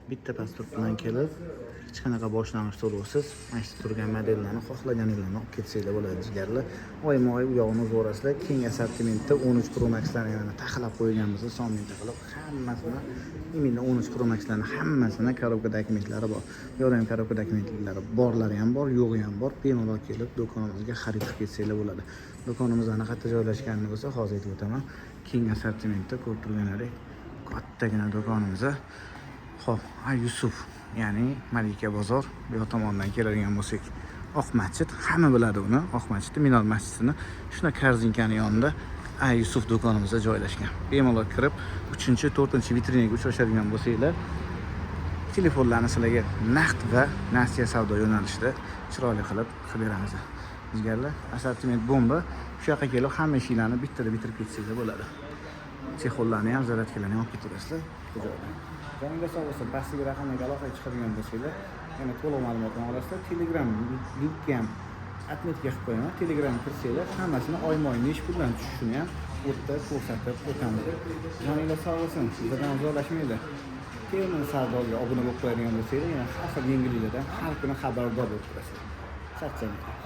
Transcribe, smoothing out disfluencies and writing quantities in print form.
Bitta pasport bilan kelib, hech qanaqa boshlang'ich to'lovsiz mana shu turgan modellarni xohlaganinglarni olib ketsanglar bo'ladi, jigarlar. Oyma oy u yog'ini uzaverasizlar. Keng assortimentda 13 Pro Maxlarni yana taxlab qo'yganmiz, son mingta qilib hammasini, именно 13 Pro Maxlarni hammasini коробка dokumentlari bor. Bu yoqda ham коробка dokumentlari borlari ham bor, yo'g'i ham bor. Bemalol kelib do'konimizga xarid qilib ketsanglar bo'ladi. Do'konimizni qayerda joylashganini bo'lsa hozir aytib o'taman. Keng assortimentda ko'rib turganlaring kattagina do'konimiz. Xo'p, A Yusuf, ya'ni Malika bozor bu yoq tomondan keladigan bo'lsak, Oq masjid, hamma biladi uni, Oq masjidni, Minor masjidini. Shunda korzinkani yonida A Yusuf do'konimizda joylashgan. Bemalol kirib, 3, 4 vitrinaga uchrashadigan bo'lsanglar, telefonlarni sizlarga naqd va nasiya savdo yo'nalishida chiroyli qilib qilib beramiz. Jigarlar, assortiment bomba. Shu yoqqa kelib hamma ishinglarni bittada bitirib ketsanglar bo'ladi. Чехол larni ham, зарядка larni ham olib ketaverasizlar bu joydan. Joninglar sog' bo'lsin. Pastdagi raqamlarga aloqaga chiqadigan bo'lsanglar, yana to'liq ma'lumotni olasizlar. Telegram linkka ham отметка qilib qo'yaman. Telegram kirsanglar, hammasini oyma-oy nechi puldan tushishini ham u yerda ko'rsatib o'tamiz. Joninglar sog' bo'lsin. Bizdan uzoqlashmanglar. Termin savdoga obuna bo'lib qo'yadigan bo'lsanglar, yana har xil yangiliklardan har kuni xabardor bo'lib turasizlar. Charchamanglar.